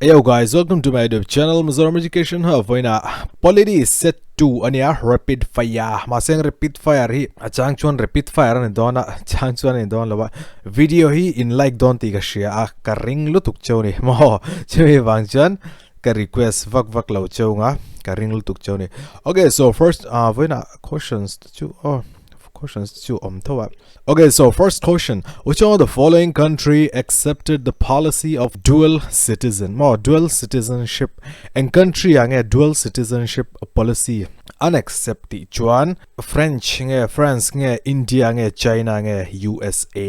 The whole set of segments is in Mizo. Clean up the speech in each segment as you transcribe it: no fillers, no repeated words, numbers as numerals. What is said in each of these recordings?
Hey yo guys, welcome to my YouTube channel Mizoram Education Hub. Voina Polity set 2 ania rapid fire. Maseng rapid fire hi a chang chuan rapid fire ani don a chang chuan ani don lowa. Video hi in like don ti ka hria a ka ring lutuk cheu ni maw. Chumi wang chuan ka request vak vak lo cheu nga ka ring lutuk cheu ni. Okay, so first voina questions chu oh questions chu om tho a. Okay, so first question. Which of the following country accepted the policy of dual citizen? Mo dual citizenship. Eng country ah nge dual citizenship policy an accept tih chuan French nge France nge India nge China nge USA?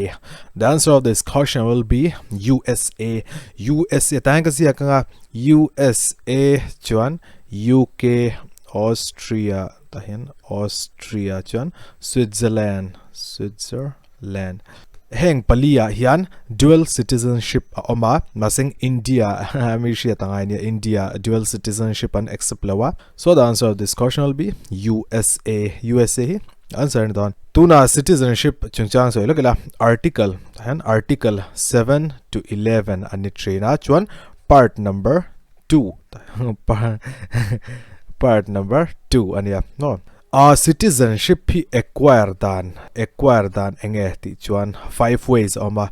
The answer of this question will be USA. USA tah hian ka ziak anga USA chuan UK, Austria tah hian Austria chuan Switzerland Switzerland heng pali ah hian dual citizenship a awm a mahse India mi hriat a ngai nia India dual citizenship an accept lo a so the answer of this question will be USA USA hi answer ni dawn tuna citizenship chungchang sawi lawk ila article tah hian article 7 to 11 an ni thin a chuan part number 2 part number 2 ania no a citizenship hi acquire dan acquire dan enge tih chuan five ways a awm a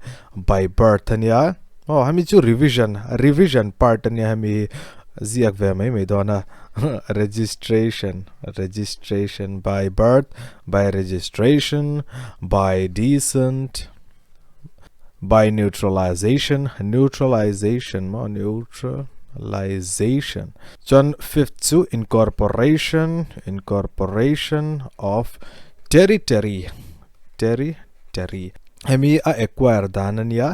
by birth ania aw hemi chu revision revision part ania hemi hi ziak ve mai mai dawn a registration registration by birth by registration by descent by neutralization neutralization maw neutralization chuan fifth chu incorporation incorporation of territory territory hemi a acquire dan ania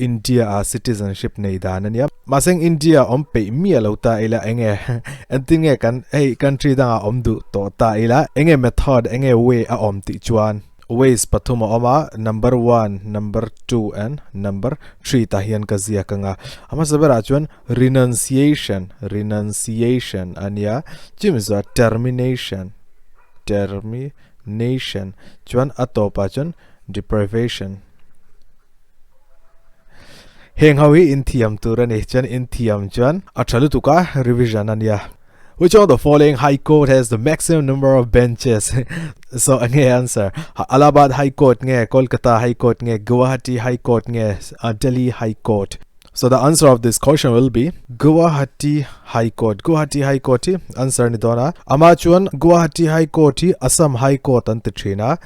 India a citizenship nei dan ania mahse India awm peih miah lo ta ila enge engtin nge kan hei country dangah awm duh tawh ta ila enge method enge way a awm tih chuan Ways pathum a awm a, number one, number two and number three tah hian ka ziak ang a. A hmasa berah chuan renunciation, renunciation a nia, chumi zawh termination, termination chuan a tawpah chuan deprivation. Heng ho hi inthiam tur a ni, chuan inthiam chuan a tha lutuk a, revision a nia. Which of the following High Court has the maximum number of benches? so nge answer. Allahabad High Court nge, Kolkata High Court nge, Guwahati High Court nge, Delhi High Court. So the answer of this question will be Guwahati High Court. Guwahati High Court hi answer ni dawn a. Ama chuan Guwahati High Court hi Assam High Court an ti thin a.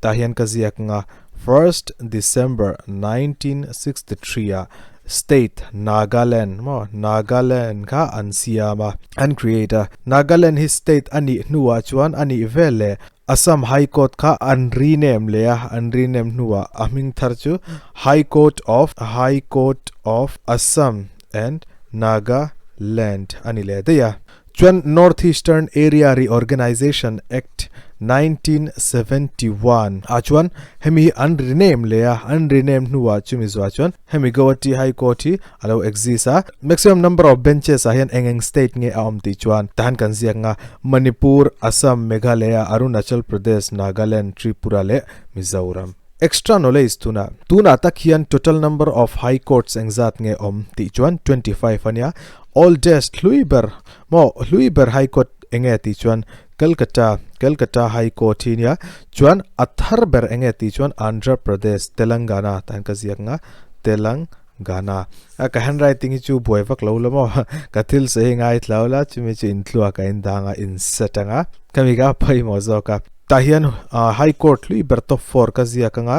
Tah hian ka ziak nga 1st December 1963 ah State Nagaland maw Nagaland kha an siam a, an create a. Nagaland hi state a nih hnuah chuan a nih vel leh Assam High Court kha an rename leh a, an rename hnuah a hming thar chu High Court of High Court of Assam and Nagaland a ni leh daih a. Chuan North Eastern Area Reorganisation Act 1971 ah chuan hemi hi an rename leh a, an rename hnuah chumi zuah chuan hemi Guwahati High Court hi a lo exist a. Maximum number of benches ah hian eng eng state nge a awm tih chuan tahan kan ziak nga Manipur, Assam, Meghalaya, Arunachal Pradesh, Nagaland, Tripura leh Mizoram. Extra knowledge tunah tunah tak hian total number of High Courts engzat nge awm tih chuan 25 a nia. Oldest hlui ber maw hlui ber High Court enge tih chuan Calcutta Calcutta High Court hi nia chuan a thar ber enge tih chuan Andhra Pradesh Telangana tan ka ziak nga Telangana a ka handwriting hi chu buai vak lo la maw ka thil sawi hi ngai thlau la chumi chu intluak a indang a inset anga khami kha pawimawh zawk a. Tah hian High Court hlui ber top four ka ziak anga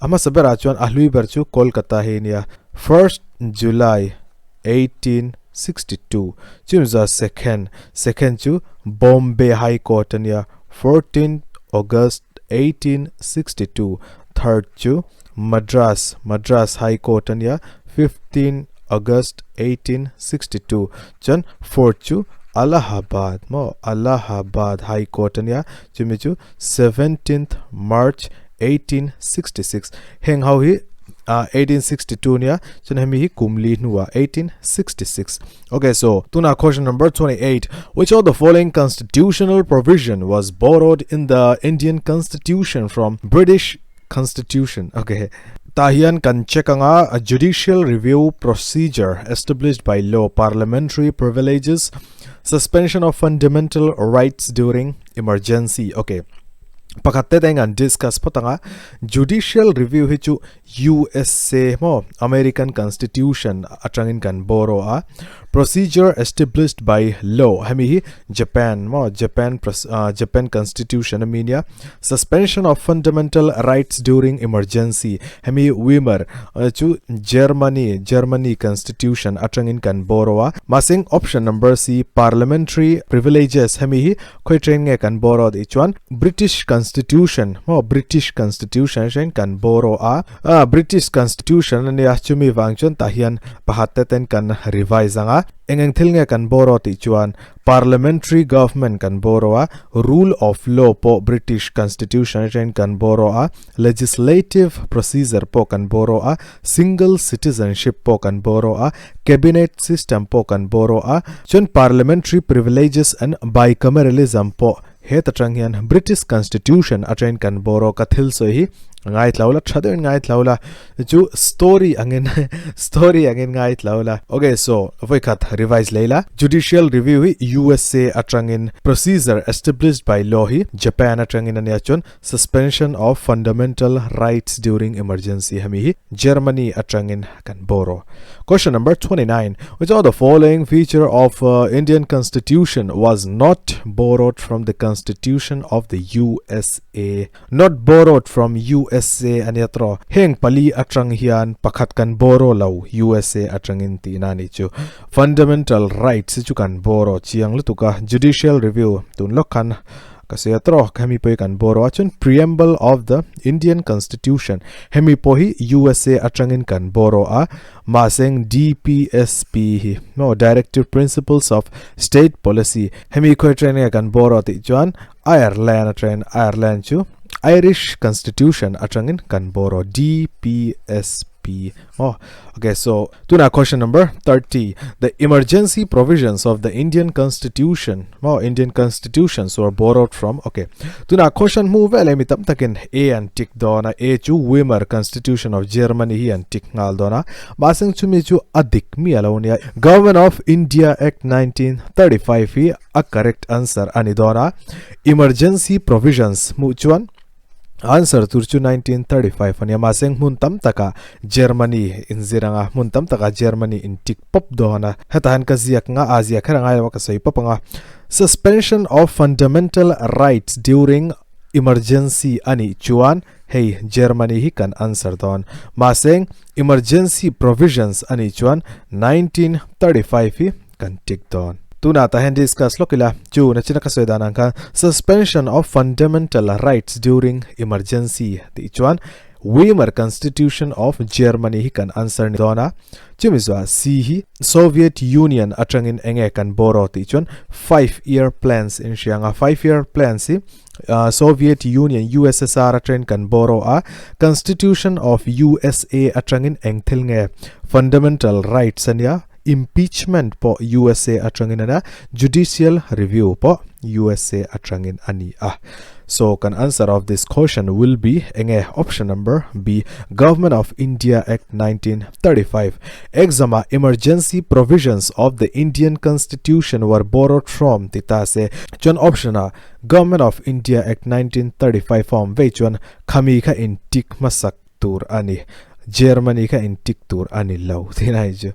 a hmasa berah chuan a hlui ber chu Kolkata hi a nia first July 1862 chumi zawh second second chu Bombay High Court a nia 14 August 1862 third chu Madras Madras High Court a nia 15 August 1862 chuan fourth chu Allahabad maw Allahabad High Court a nia chumi chu 17th March 1866 heng ho hi 1862 nia chuan hemi hi kum li hnuah 1866 okay so tuna question number 28 which of the following constitutional provision was borrowed in the Indian Constitution from British Constitution okay. Tah hian kan check anga a judicial review procedure established by law, parliamentary privileges, suspension of fundamental rights during emergency. Okay. Pakhat te teng an discuss phawt anga judicial review hi chu USA maw American constitution atangin kan borrow a procedure established by law hemi hi Japan maw Japan Japan constitution ami nia suspension of fundamental rights during emergency hemi Weimar chu Germany Germany constitution atangin kan borrow a mahseng option number C parliamentary privileges hemi hi Khawi train nge kan borrow tih chuan British Constitution maw British Constitution atangin kan borrow a, ah British Constitution ania chumi vang chuan tah hian pakhat te ten kan revise ang a, eng eng thil nge kan borrow tih chuan Parliamentary Government kan borrow a, Rule of Law pawh British Constitution atangin kan borrow a, Legislative Procedure pawh kan borrow a, Single Citizenship pawh kan borrow a, Cabinet System pawh kan borrow a, chuan Parliamentary Privileges and Bicameralism pawh heta tang hian British Constitution atangin kan borrow ka thil sawi hi ngaithlo la, tha deuhin ngaithlo la, chu story angin story angin ngaithlo la. Ok so vawikhat revise lei la, Judicial Review hi USA atangin, Procedure established by law hi Japan atangin ania chuan Suspension of fundamental rights during emergency hemi hi Germany atangin kan borrow. Question number 29. Which of the following feature of uh, Indian constitution was not borrowed from the constitution of the USA? Not borrowed from USA ania tro. Heng pali atang hian pakhat kan borrow lo USA atangin tihna ni chu. Fundamental rights chu kan borrow chiang lutuka judicial review tun lawk khan Ka sawi a tawk, hemi pawh hi kan borrow a, chuan Preamble of the Indian Constitution, hemi pawh hi USA atangin kan borrow a, mahse eng DPSP hi maw Directive Principles of State Policy, hemi khawi atangin nge kan borrow tih chuan Ireland atangin, Ireland chu Irish Constitution atangin kan borrow DPSP. Oh, okay, so tuna question number 30. The emergency provisions of the Indian Constitution, oh, Indian Constitutions were borrowed from, okay. Tuna question mu vele mi tam takin A an tick dona, A chu Weimar Constitution of Germany hi an tick ngal dona. Maseng chumi chu adik mi alonia. Government of India Act 1935 hi a correct answer ani dona. Emergency provisions mu chuan Answer tur chu 1935 a nia, mahse hmun tam takah Germany inzir anga hmun tam takah Germany in tik pawp dawn a, hetah hian ka ziak nga a ziak kher angai lo a ka sawi pawp anga Suspension of fundamental rights during emergency a nih chuan hei Germany hi kan answer dawn, mahse emergency provisions a nih chuan 1935 hi kan tik dawn. Tunah tah hian discuss lawk ila, chu nachina ka sawi dan ang khan Suspension of Fundamental Rights During Emergency tih chuan Weimar Constitution of Germany hi kan answer ni dawn a, chumi zuah C hi Soviet Union atangin enge kan borrow tih chuan Five Year Plans in hria ang a, Five Year Plans hi Soviet Union, USSR, atangin kan borrow a, Constitution of USA atangin eng thil nge Fundamental Rights ania, Impeachment pawh USA atangin a nia, Judicial Review pawh USA atangin a ni a. So kan answer of this question will be enge option number B, Government of India Act 1935. Exam ah Emergency Provisions of the Indian Constitution were borrowed from ti ta se chuan option ah Government of India Act 1935 a awm vei chuan khami kha in tick hmasak tur a ni. Germany kha in tick tur a ni lo tih na hi chu.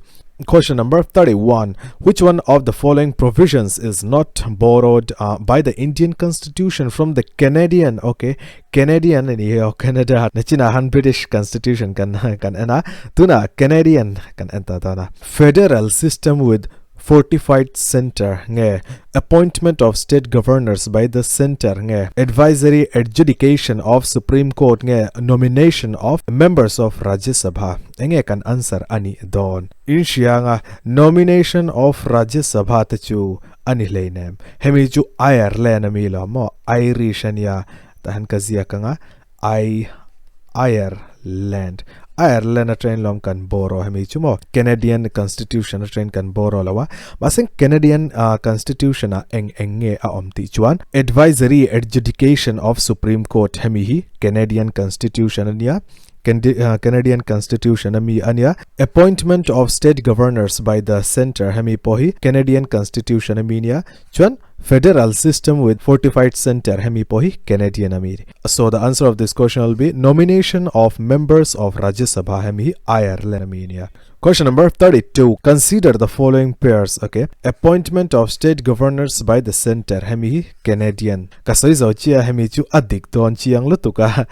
Question number 31. Which one of the following provisions is not borrowed uh, by the Indian Constitution from the Canadian? Okay, Canadian ani hi Canada na china han British Constitution kan kan ena tuna Canadian kan enta ta na federal system with Fortified Centre nge Appointment of State Governors by the Centre nge Advisory Adjudication of Supreme Court nge Nomination of Members of Rajya Sabha enge kan answer a nih dawn. Inhrianga Nomination of Rajya Sabha te chu a ni hleinem. Hemi chu Ireland a mi lo maw? Irish a nia tah hian ka ziak anga I Ireland Ireland atangin lawm kan borrow hemi chu maw Canadian Constitution atangin kan borrow lo a mahse Canadian Constitution ah eng eng nge a awm tih chuan Advisory Adjudication of Supreme Court hemi hi Canadian Constitution ania. Canadian Constitution a mi ania. Appointment of State Governors by the Centre hemi pawh hi Canadian Constitution a mi nia. Chuan Federal System with Fortified Centre hemi pawh hi Canadian a mi. So the answer of this question will be Nomination of Members of Rajya Sabha hemi hi Ireland a mi nia. Question number 32. Consider the following pairs. Okay. Appointment of state governors by the center. Hemi hi Canadian. Ka sawi zo chia hemi chu a dik dawn chiang lutuk a.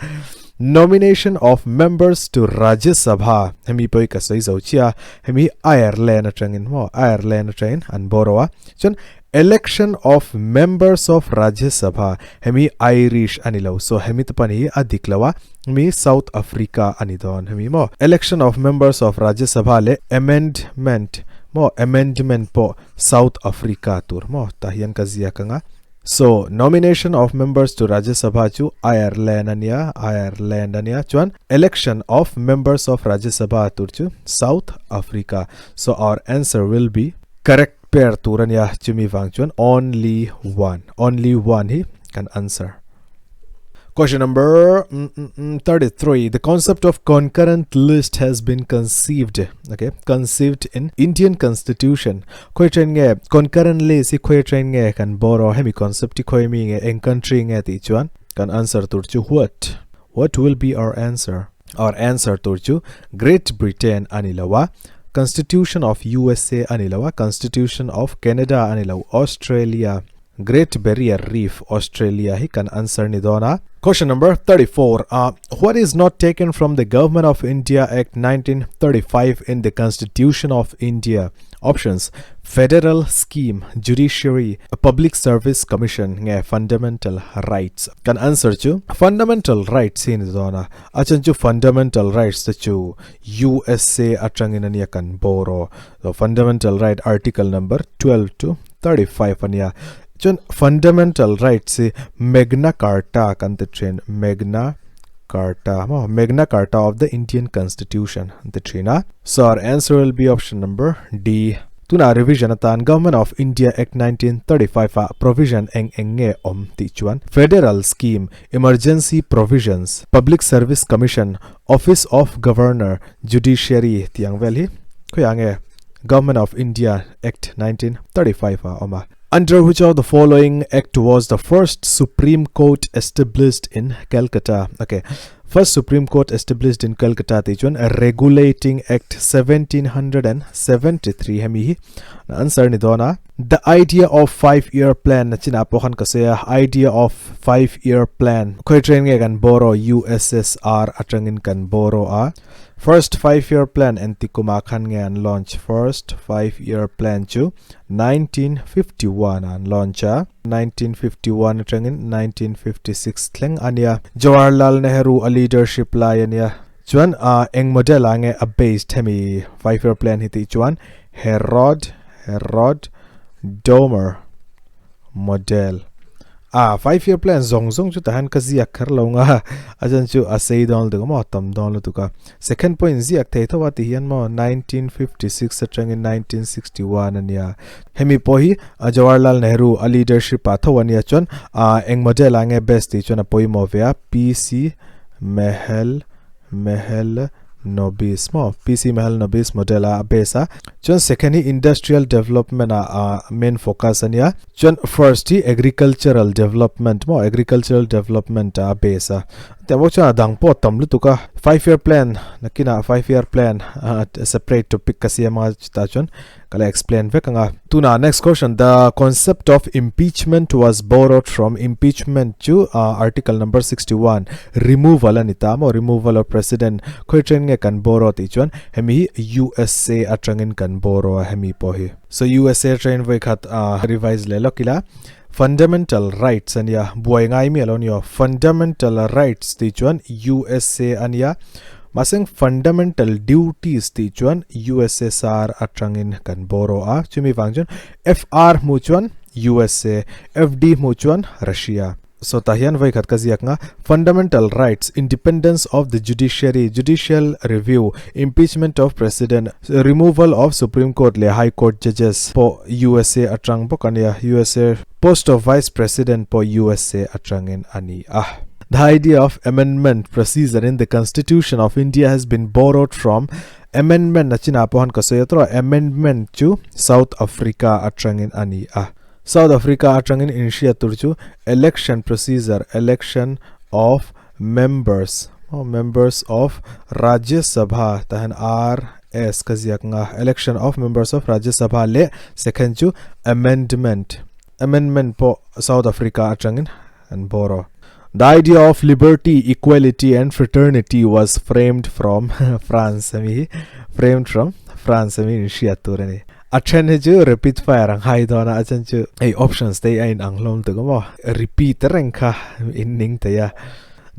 Nomination of members to Rajya Sabha. Hemi pawh hi ka sawi zo chia. Hemi hi Ireland atangin maw Ireland atangin an borrow a. Chuan Election of members of Rajya Sabha hemi Irish a ni lo so hemi te pan hi a dik lo a hemi South Africa a ni dawn hemi maw Election of members of Rajya Sabha leh Amendment maw Amendment pawh South Africa tur maw tah hian ka ziak ang a so Nomination of members to Rajya Sabha chu Ireland a nia Ireland a nia chuan Election of members of Rajya Sabha tur chu South Africa so our answer will be correct Pair tur a nia, chumi vang chuan only one, only one hi kan answer. Question number 33. The concept of concurrent list has been conceived, okay, conceived in Indian Constitution. Khoi train nge concurrent list hi khoi train nge kan borrow hemi concept hi khoi mi nge eng country nge tih chuan kan answer tur chu what? What will be our answer? Our answer tur chu Great Britain a ni lo a, Constitution of USA a ni lo a, Constitution of Canada a ni lo, Australia, Great Barrier Reef, Australia hi kan answer ni dawn a. Question number 34, What is not taken from the Government of India Act 1935 in the Constitution of India? Options, Federal Scheme, Judiciary, Public Service Commission nge Fundamental Rights. Kan answer chu Fundamental Rights hi ni dawn a, a chan chu Fundamental Rights te chu USA atangin ania kan borrow. So Fundamental Right Article number 12 to 35 ania. Chuan Fundamental Rights hi Magna Carta kan ti thin, Magna Carta maw, Magna Carta of the Indian Constitution an ti thin a. So our answer will be option number D. Tunah revision atan Government of India Act 1935 ah provision eng eng nge awm tih chuan Federal Scheme, Emergency Provisions, Public Service Commission, Office of Governor, Judiciary tih ang vel hi khawiah nge Government of India Act 1935 ah awm a. Under which of the following act was the first Supreme Court established in Calcutta? Okay. First Supreme Court established in Calcutta tih chuan Regulating Act 1773 hemi hi answer ni dawn a. The idea of five year plan na chinah pawh khan ka sawi a, idea of five year plan khawi train nge kan borrow USSR atangin kan borrow a. First five year plan engti kumah khan nge an launch? First five year plan chu 1951 ah an launch a, 1951 atangin 1956 thleng a nia. Jawaharlal Nehru a leadership lai a nia. Chuan eng model ah nge a based hemi five year plan hi tih chuan Herod Herod Dormer model A five year plan zawng zawng chu tahan ka ziak kher lo nga a chan chu a sei dawn lutuk a maw a tam dawn lutuk a. Second point ziak thei tho a ti hian maw 1956 atangin 1961 a nia. Hemi pawh hi Jawaharlal Nehru a leadership ah tho a nia chuan eng model ah nge best tih chuan a pawimawh ve a PC Mehel Mehel Nobis maw PC Mehel Nobis model a a base a chuan second hi industrial development ah main focus a nia. Chuan first hi agricultural development maw agricultural development ah a base a tiang bawk chuan a dang pawh a tam lutuk a five year plan nakinah five year plan separate topic ka siam anga chutah chuan ka la explain vek anga tunah next question the concept of impeachment was borrowed from impeachment chu article number 61 removal a ni ta maw removal of president khawi train nge kan borrow tih chuan hemi hi USA atangin kan borrow a hemi pawh hi. So USA train vawi khat revise leh lawk ila fundamental rights a nia buai ngai mi alo ni aw fundamental rights tih chuan USA a nia mahse fundamental duties tih chuan USSR atangin kan borrow a chumi vang chuan FR hmuh chuan USA FD hmuh chuan Russia. So tah hian vawi khat ka ziak nga, Fundamental Rights, Independence of the Judiciary, Judicial Review, Impeachment of President, Removal of Supreme Court leh High Court Judges pawh USA atang bawk a nia, USA Post of Vice President pawh USA atangin a ni a. The idea of amendment procedure in the Constitution of India has been borrowed from amendment a chinah pawh han ka sawi a tawh a, amendment chu South Africa atangin a ni a. South Africa atangin inhriat tur chu election procedure, election of members, members of Rajya Sabha tah hian RS ka ziak nga, election of members of Rajya Sabha leh second chu amendment, amendment pawh South Africa atangin an borrow. The idea of liberty, equality and fraternity was framed from France ami hi framed from France ami inhriat tur a ni. A then hi chu rapid fire ang hai dawn a, a then chu hei options te hi a inang hlawm tuk a maw, repeat reng kha in ning thei a.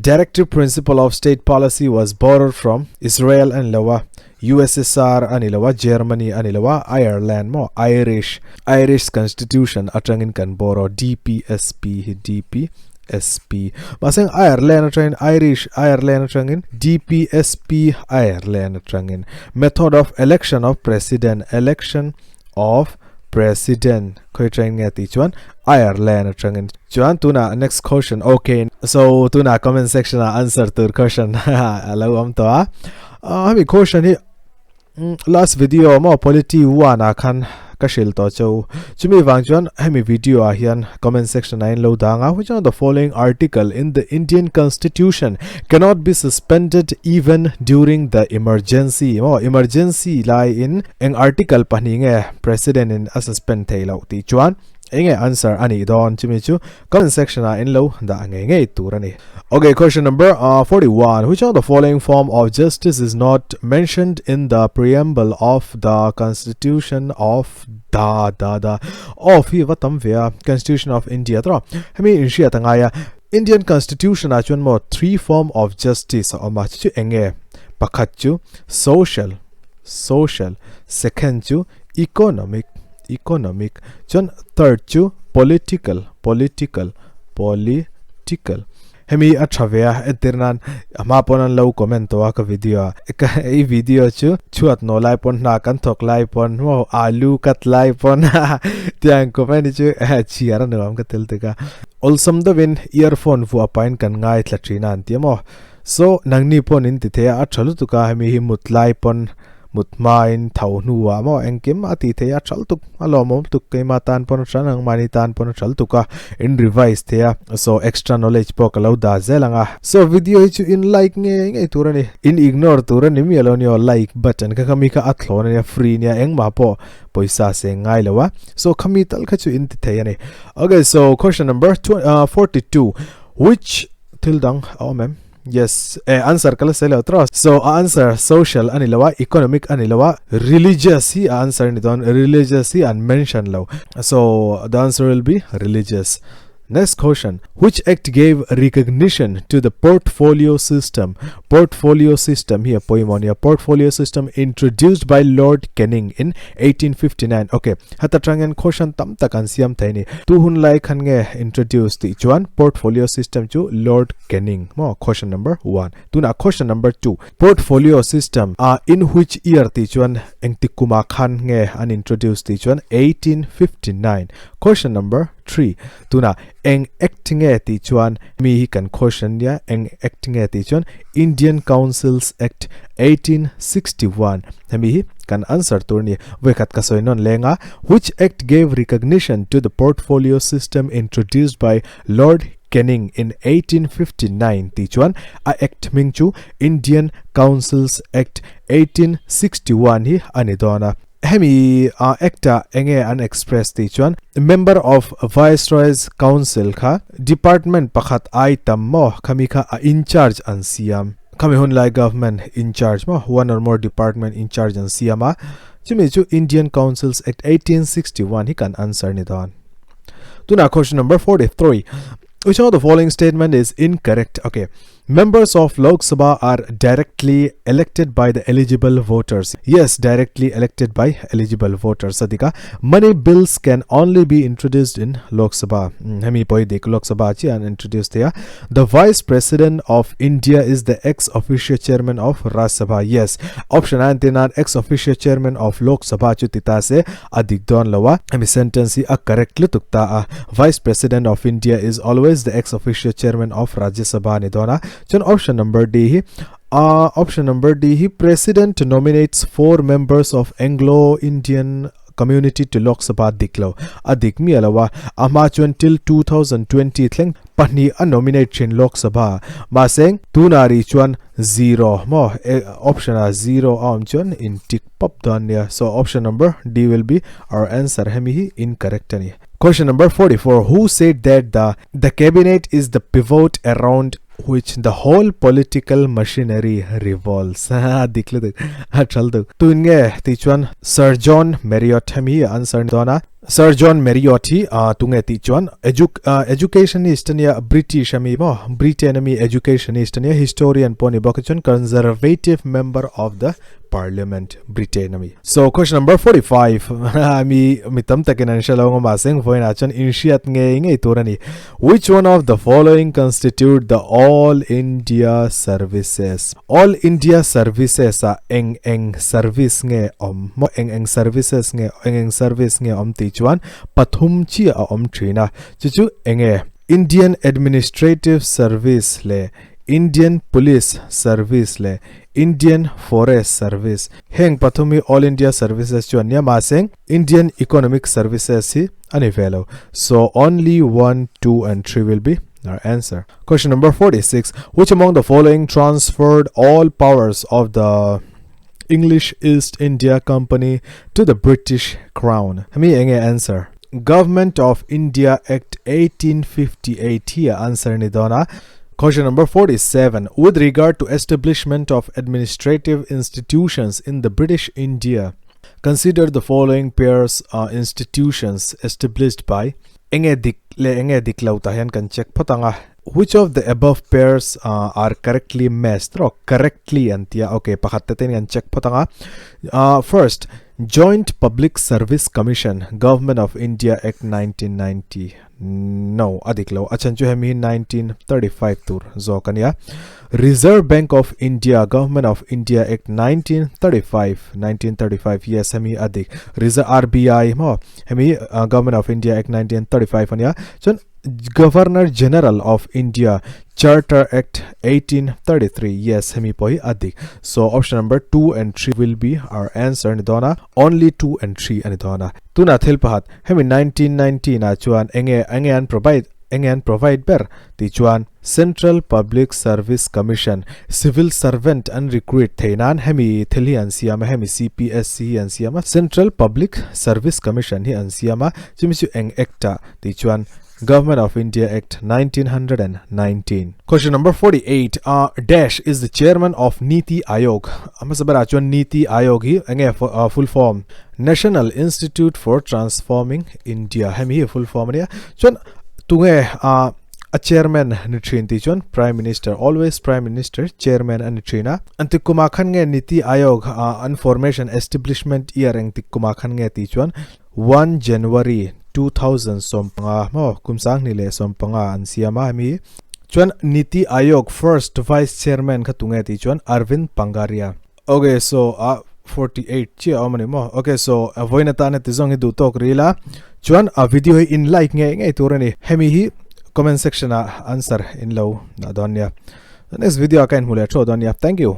Directive principle of state policy was borrowed from Israel a ni lo a, USSR a ni lo a, Germany a ni lo a, Ireland maw, Irish, Irish constitution atangin kan borrow DPSP hi DPSP. Mahse Ireland atangin Irish, Ireland atangin DPSP, Ireland atangin method of election of president, election of president khawi atangin nge tih chuan Ireland atangin chuan tunah next question okay so tunah comment section ah answer tur question a lo awm tawh a ah hemi question hi last video maw polity one ah khan ka hrilh tawh cheu chumi vang chuan hemi video ah hian comment section ah in lo dang a which one of the following article in the Indian constitution cannot be suspended even during the emergency maw emergency lai in Eng article pahnih nge President in a suspend thei loh tih chuan enge answer a nih dawn chumi chu comment section ah in lo dah ngei ngei tur a ni. Ok, question number 41. Which of the following form of justice is not mentioned in the preamble of the Constitution of the the the of hi va tam ve a Constitution of India tawh hemi inhriat a ngai a Indian Constitution ah chuan maw three form of justice a awm a chu chu enge pakhat chu social social, second chu economic, economic, chuan third chu political, political, political. Hemi a tha ve a, entir nan a hma pawn an lo comment tawh a ka video ah, ka i video chu chhuat nawh lai pawn hna kan thawk lai pawn maw alu cut lai pawn tiang comment hi chu chhiar a nuam ka tel tuk a. Awlsam deuhin earphone vuah pahin kan ngaithla thin a an ti a maw. So, nangni pawn in ti thei a, a tha lutuk a, hemi hi mut lai pawn mut hmain tho hnuah maw engkim a ti thei a, a tha lutuk, a lawmawm lutuk, keimah tan pawn a tha, nangmahni tan pawn a tha lutuk a, in revise thei a, so extra knowledge pawh ka lo dah zel ang a. So, video hi chu in like ngei ngei tur a ni, in ignore tur a ni miah lo nia aw, like button kha khami kha a thlawn a nia, free nia, engmah pawh pawisa seng ngai lo a, so khami tal kha chu in ti thei a ni. Okay, so question number 42, which Thil dang a awm em? Yes, eh answer ka la sawi lo tawh. So a answer social a ni lo a, economic a ni lo a, religious hi a answer a ni dawn, religious hi an mention lo. So the answer will be religious. Next question, which act gave recognition to the portfolio system? Portfolio system hi a pawimawh a nia, portfolio system introduced by Lord Canning in 1859. Okay, Heta tangin question tam tak an siam thei a ni. Tu hun lai khan nge introduce tih chuan portfolio system chu Lord Canning maw question number one. Tunah question number two portfolio system ah in which year tih chuan engtik kumah khan nge an introduce tih chuan 1859. Question number three tunah eng act nge tih chuan mi hi kan question nia eng act nge tih chuan Indian Councils Act 1861 hemi hi kan answer tur ni vawikhat ka sawi nawn leng a which act gave recognition to the portfolio system introduced by Lord Canning in 1859 tih chuan a act hming chu Indian Councils Act 1861 hi a ni dawn a. Hemi a act ah enge an express tih chuan member of Viceroy's Council kha department pakhat ai tam maw khami kha a incharge an siam khami hun lai government incharge maw one or more department incharge an siam a chumi chu Indian Councils Act 1861 hi kan answer ni dawn. Tunah question number 43 which of the following statement is incorrect okay. Members of Lok Sabha are directly elected by the eligible voters. Yes, directly elected by eligible voters. Adika. Money bills can only be introduced in Lok Sabha. Hmm, hemi pawh hi dik Lok Sabha chi an introduce thei a. The Vice President of India is the ex officio chairman of Rajya Sabha. Yes, option a entir nan ex officio chairman of Lok Sabha chu ti ta se a dik dawn lo a. Hemi sentence hi a correct lutuk ta a. Vice President of India is always the ex officio chairman of Rajya Sabha a ni dawn a. Chuan option number D hi ah option number D hi President nominates four members of Anglo-Indian community to Lok Sabha dik lo a dik miah lo a. A hma chuan till 2020 thleng pahnih a nominate thin Lok Sabha. Mahse tunah rih chuan zero maw option ah zero a awm chuan in tick pap dawn nia. So option number D will be our answer hemi hi incorrect a ni. Question number 44 Who said that the the cabinet is the pivot around which the whole political machinery revolves? A dik lutuk a thal tuk. Tun nge tih chuan Sir John Marriott hemi hi a answer ni dawn a. Sir John Marriott hi tunge tih chuan educationist a nia British ami maw Britain ami educationist a nia historian pawh a ni bawk a chuan conservative member of the Parliament Britain ami. So question number 45 ami mi tam takin an hre lo nga mahse vawiinah chuan inhriat ngei ngei tur a ni. Which one of the following constitute the All India Services? All India Services ah eng eng service nge awm maw eng eng services nge eng eng service nge awm tih chuan pathum chiah a awm thin a chu chu enge Indian Administrative Service leh Indian Police Service leh Indian Forest Service heng pathum hi All India Services chu an nia mahse Indian Economic Services hi a ni ve lo. So only 1, 2 and 3 will be our answer. Question number 46. Which among the following transferred all powers of the English East India Company to the British Crown? Hemi enge answer? Government of India Act 1858 hi a answer ni dawn a. Question number 47. With regard to establishment of administrative institutions in the British India, consider the following pairs uh, institutions established by enge dik le enge dik lo tah hian kan check phawt ang a. Which of the above pairs uh, are correctly matched? Ro correctly an tia. Okay, pakhat te ten kan check phawt ang a. Uh, first, Joint Public Service Commission, Government of India Act 1990. No, a dik lo. A chhan chu hemi hi 1935 tur zawk a nia. Reserve Bank of India, Government of India Act 1935, 1935, yes, hemi a dik. Reserve RBI maw, hemi uh, Government of India Act 1935 a nia. Chuan Governor General of India Charter Act 1833 yes hemi pawh hi a dik. So option number 2 and 3 will be our answer ni dawn a. Only 2 and 3 a ni dawn a. Tunah thil pakhat hemi 1919 ah chuan enge enge an provide enge an provide ber tih chuan Central Public Service Commission civil servant an recruit theih nan hemi thil hi an siam a hemi CPSC hi an siam a Central Public Service Commission hi an siam a chumi chu eng act ah tih chuan Government of India Act 1919. Question number 48 uh, dash is the chairman of Niti Aayog. A hmasa berah chuan Niti Aayog hi enge uh, full form National Institute for Transforming India hemi hi full form ania chuan tunge uh, a chairman ni thin tih chuan Prime Minister always Prime Minister chairman ani thin a anti kuma khan nge Niti Aayog uh, an formation establishment year engtik kuma khan nge tih chuan 1 January 2015 maw kum sanghnih leh sawmpanga an siam a hemi chuan Niti Aayog first vice chairman kha tunge tih chuan Arvind Pangaria. Ok so a 48 chiah a awm a ni maw ok so a vawiin atan heti zawng hi duh tawk ril a chuan a video hi in like ngei ngei tur a ni hemi hi comment section ah answer in lo dah dawn nia next video ah ka inhmu leh theuh dawn nia thank you.